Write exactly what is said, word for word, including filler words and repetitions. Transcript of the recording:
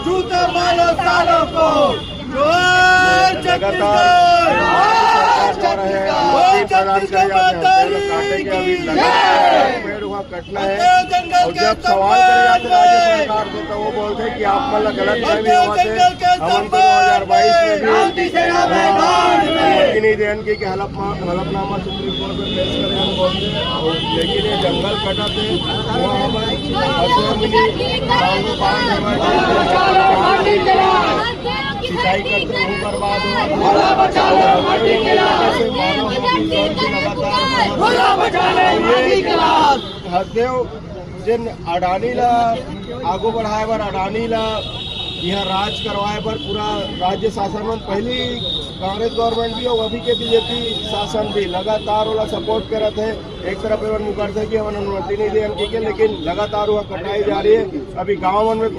जूते मारो सालों को। जोहार छत्तीसगढ़। जोहार छत्तीसगढ़। बोल छत्तीसगढ़ माता की जय। पेड़ हुआ कटना है। और जब सवाल करे जाते राज्य सरकार से, तो वो बोलते हैं कि आप मतलब गलत फहमी हुआ थे। हमन तो दो हज़ार बाईस में भी शांति नहीं देन की, कि हलफ-, हलफनामा सुप्रीम कोर्ट में पेश करे हम बोलते हैं। और लेकिन ये जंगल कटा थे, वहाँ पर असुआ मिली, बांगो बांध हमारे सिंचाई करते हुए बर्बाद हुआ। हसदेव जिन अडानी ला आगू बढ़ाए बर, अडानी ला यहाँ राज करवाए बर पूरा राज्य शासन में, पहली कांग्रेस गवर्नमेंट भी और अभी के बीजेपी शासन भी लगातार ओला सपोर्ट करत है। एक तरफ एमन मुकरथे कि हमन अनुमति नहीं दे हमके, लेकिन लगातार वह कटाई जा रही है। अभी गाँव मन में